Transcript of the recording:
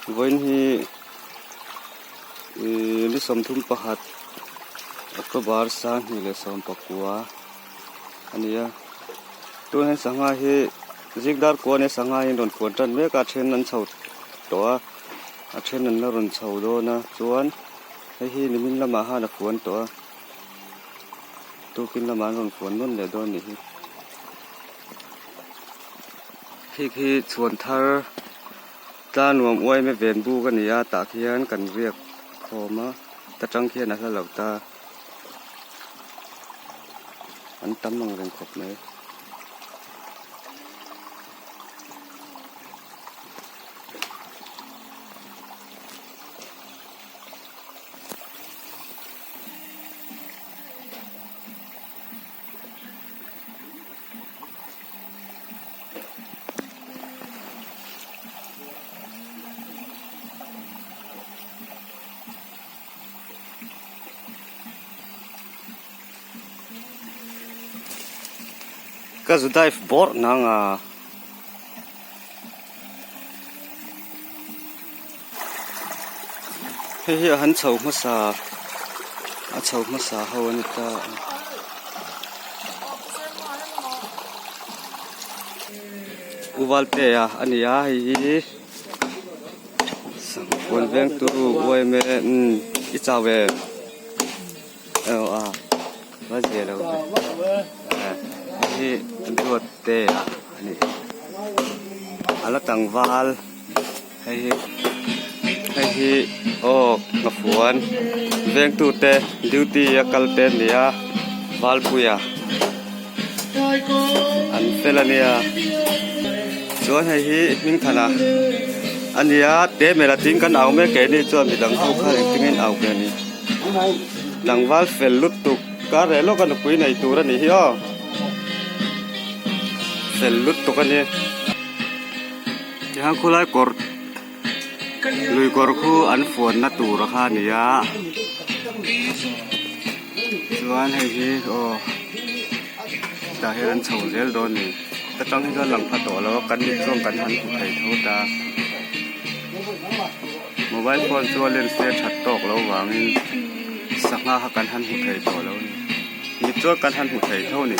Vawiin hi ihh ni 31 October 2019 a ni a tun hian sangha hi zing dar kua nia sangha hi an rawn fuan tan mek a a then an chho tawh a a then an la rawn chho dawn a chuan hei hi nimin lamah khan a fuan tawh a tukin lamah an rawn fuan nawn leh dawn a nih hi. Khi khi chhuan thar tla nuam uai mai ven buk a ni a tah khian kan riak khawm a ta tang khian a hla lo ta an tam ang reng khawp mai. Ka zu dive bawrh nang a. Hei hi a han chho hmasa a chho hmasa ho a ni ta a. U Valtea a ni a hei hi Sangpuan veng tu uaime umm i chau em aw a va zia lo ve hei hi Duattea a ni a la tlangval. Hei hi hei hi aw nghafuan vengtute duty a kal te an ni a Valpuia an fel a nia chuan hei hi Hmingthana a ni a te mela tin kan au mek e ni chuan midang ho khan engtin nge an au ve ni tlangval fel lutuk kar leh lawk a nupui nei tur a nih hi aw fel lutuk a ni. Tihian khulai kawr lui kawr khu an fuanna tur kha a ni a chuan hei hi aw tah hian an chho zel dawn a ni ta tang hi chuan lang pha tawh lo a kan mit chuan kan han hmu thei tho ta mobile phone chu a lens te a that tawk lo vangin sangha kha kan han hmu thei tawh lo a ni mit chuan kan han hmu thei tho a ni.